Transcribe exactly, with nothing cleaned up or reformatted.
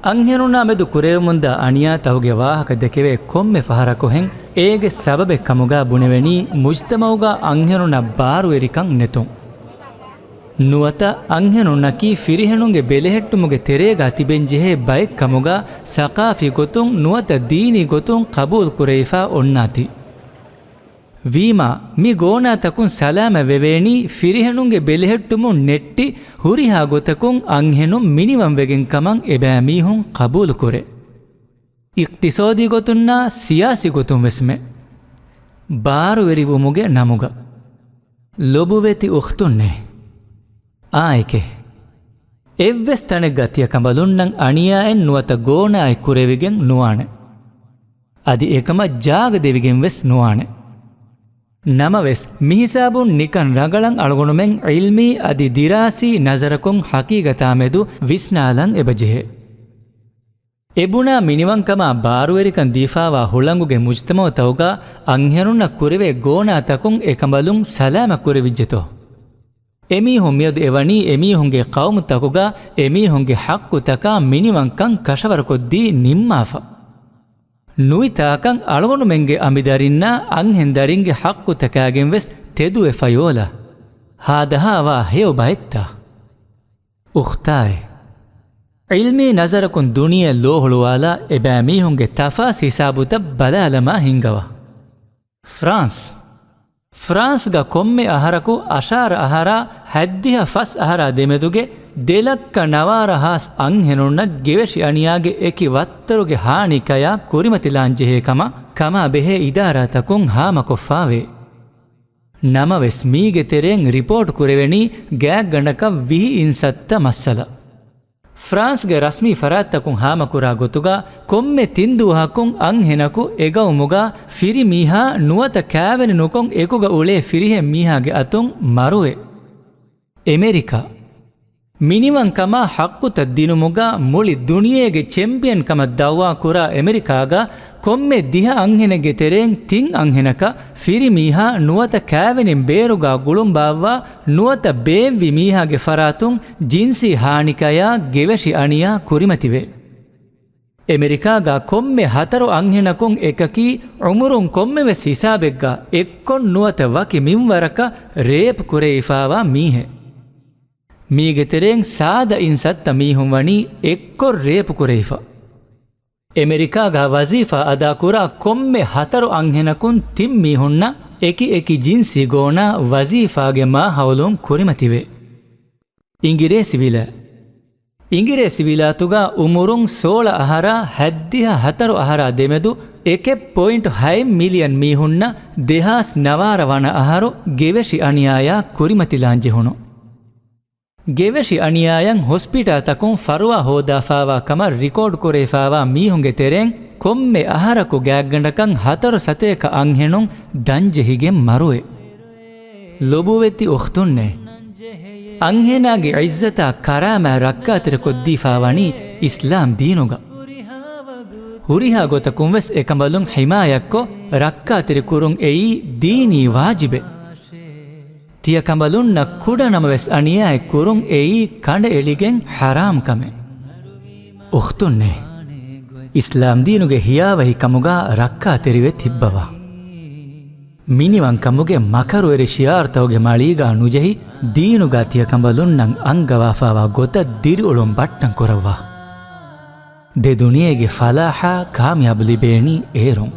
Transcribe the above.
އަންހެނުންނާ މެދު ކުރެވެމުންދާ އަނިޔާތަކުގެ ވާހަކަ ދެކެވޭ ކޮންމެ ފަހަރަކުހެން އޭގެ ސަބަބެއް ކަމުގާ ބުނެވެނީ މުޖްތަމައުގާ އަންހެނުންނަށް ބާރުވެރިކަން ނެތުން. ނުވަތަ އަންހެނުންނަކީ ފިރިހެނުންގެ ބެލެހެއްޓުމުގެ ތެރޭގާ ތިބެންޖެހޭ ބައެއް ކަމުގާ ސަޤާފީ ގޮތުން ނުވަތަ ދީނީ ގޮތުން ޤަބޫލު ކުރެވިފާ އޮންނާތީ. ވީމާ، މި ގޯނާތަކުން ސަލާމަތް ވެވޭނީ ފިރިހެނުންގެ ބެލެހެއްޓުމުން ނެއްޓި ހުރިހާ ގޮތަކުން އަންހެނުން މިނިވަން ވެގެން ކަމަށް އެބައިމީހުން ޤަބޫލު ކުރޭ. އިޤްތިޞާދީ ގޮތުންނާ ސިޔާސީ ގޮތުން ވެސްމެ. ބާރުވެރިވުމުގެ ނަމުގަ. ލޮބުވެތި އުޚްތުންނޭ. އާއެކޭ. އެއްވެސް ތަނެއްގަ ތިޔަކަނބަލުންނަށް އަނިޔާއެއް ނުވަތަ ގޯނާއެއް ކުރެވިގެން ނުވާނެ. އަދި އެކަމަށް ޖާގަ ދެވިގެން ވެސް ނުވާނެ. ނަމަވެސް، މިހިސާބުން ނިކަން ރަނގަޅަށް އަޅުގަނޑުމެން ޢިލްމީ އަދި ދިރާސީ ނަޒަރަކުން ޙަޤީޤަތާ މެދު ވިސްނާލަން އެބަޖެހޭ. އެބުނާ މިނިވަންކަމާ ބާރުވެރިކަން ދީފާވާ ހުޅަނގުގެ މުޖްތަމަޢުތަކުގަ އަންހެނުންނަށް ކުރެވޭ ގޯނާތަކުން އެކަނބަލުން ސަލާމަތް ކުރެވިއްޖެތޯ؟ އެމީހުން މިއަދު އެވަނީ އެމީހުންގެ ޤައުމުތަކުގަ އެމީހުންގެ ޙައްޤުތަކާ މިނިވަންކަން ކަށަވަރުކޮށްދީ ނިންމާފަ. ނުވިތާކަން އަޅުގަނޑުމެންގެ އަނބިދަރިންނާ އަންހެން ދަރިންގެ ޙައްޤުތަކާގެން ވެސް ތެދުވެފައި އޯލާ. ހާދަހާވާ ހެޔޮ ބައެއްތާ. އުޚްތާއޭ. ޢިލްމީ ނަޒަރަކުން ދުނިޔެ ލޯހުޅުވާލާ އެބައިމީހުންގެ ތަފާސް ހިސާބުތައް ބަލާލަމާ ހިންގަވާ. ފްރާންސް. ފްރާންސްގަ ކޮންމެ އަހަރަކު އަށާރަ އަހަރާ ހަތްދިހަ ފަސް އަހަރާ ދެމެދުގެ ދެ ލައްކަ ނަވާރަ ހާސް އަންހެނުންނަށް ގެވެށި އަނިޔާގެ އެކި ވައްތަރުގެ ހާނިކަޔާ ކުރިމަތިލާންޖެހޭ ކަމަށް ކަމާ ބެހޭ އިދާރާތަކުން ހާމަކޮށްފާވޭ. ނަމަވެސް، މީގެ ތެރެއިން ރިޕޯޓް ކުރެވެނީ ގާތްގަނޑަކަށް ވިހި އިންސައްތަ މައްސަލަ. ފްރާންސްގެ ރަސްމީ ފަރާތްތަކުން ހާމަކުރާ ގޮތުގަ، ކޮންމެ ތިން ދުވަހަކުން އަންހެނަކު އެގައުމުގަ ފިރި މީހާ ނުވަތަ ކާވެނި ނުކޮން އެކުގަ އުޅޭ ފިރިހެން މީހާގެ އަތުން މަރުވޭ. އެމެރިކާ. މިނިވަންކަމާ ޙައްޤުތައް ދިނުމުގަ މުޅި ދުނިޔޭގެ ޗެމްޕިއަން ކަމަށް ދައުވާ ކުރާ އެމެރިކާގަ، ކޮންމެ ދިހަ އަންހެނެއްގެ ތެރެއިން ތިން އަންހެނަކަށް ފިރި މީހާ ނުވަތަ ކާވެނިން ބޭރުގަ ގުޅުން ބާއްވާ ނުވަތަ ބޭއްވި މީހާގެ ފަރާތުން ޖިންސީ ހާނިކަޔާ ގެވެށި އަނިޔާ ކުރިމަތިވޭ. އެމެރިކާގަ ކޮންމެ ހަތަރު އަންހެނަކުން އެކަކީ ޢުމުރުން ކޮންމެވެސް ހިސާބެއްގަ އެއްކޮށް ނުވަތަ ވަކި މިންވަރަކަށް ރޭޕް ކުރެވިފާވާ މީހެއް. މީގެ ތެރެއިން ސާދަ އިންސައްތަ މީހުން ވަނީ އެއްކޮށް ރޭޕް ކުރެވިފަ. އެމެރިކާގަ ވަޒީފާ އަދާކުރާ ކޮންމެ ހަތަރު އަންހެނަކުން ތިން މީހުންނަށް އެކި އެކި ޖިންސީ ގޯނާ ވަޒީފާގެ މާހައުލުން ކުރިމަތިވޭ. އިނގިރޭސިވިލާ. އިނގިރޭސިވިލާތުގަ އުމުރުން ސޯޅަ އަހަރާ ހަތްދިހަ ހަތަރު އަހަރާ ދެމެދު އެކެއް ޕޮއިންޓް ހައެއް މިލިއަން މީހުންނަށް ދެހާސް ނަވާރަ ވަނަ އަހަރު ގެވެށި އަނިޔާޔާ ކުރިމަތިލާން ޖެހުނު. ގެވެށި އަނިޔާޔަށް ހޮސްޕިޓާތަކުން ފަރުވާ ހޯދާފާވާ ކަމަށް ރިކޯޑް ކުރެވިފާވާ މީހުންގެ ތެރެއިން ކޮންމެ އަހަރަކު ގާތްގަނޑަކަށް ހަތަރު ސަތޭކަ އަންހެނުން ދަންޖެހިގެން މަރުވޭ. ލޮބުވެތި އުޚްތުންނޭ! އަންހެނާގެ ޢިއްޒަތާ ކަރާމާ ރައްކާތެރިކޮށްދީފާވަނީ އިސްލާމް ދީނުގަ. ހުރިހާ ގޮތަކުންވެސް އެކަނބަލުން ޙިމާޔަތްކޮށް، ރައްކާތެރިކުރުން އެއީ ދީނީ ވާޖިބެއް. ތިޔަކަނބަލުންނަށް ކުޑަނަމަވެސް އަނިޔާއެއް ކުރުން އެއީ ކަނޑައެޅިގެން ޙަރާމް ކަމެއް. އުޚްތުންނޭ! އިސްލާމް ދީނުގެ ހިޔާވަހިކަމުގަ ރައްކާތެރިވެ ތިއްބަވާ. މިނިވަންކަމުގެ މަކަރުވެރި ޝިޢާރުތަކުގެ މަޅީގަ ނުޖެހި، ދީނުގަ ތިޔަކަނބަލުންނަށް އަންގަވާފާވާ ގޮތަށް ދިރިއުޅުން ބައްޓަން ކުރައްވާ. ދެ ދުނިޔޭގެ ފަލާޙާ ކާމިޔާބު ލިބޭނީ އޭރުން.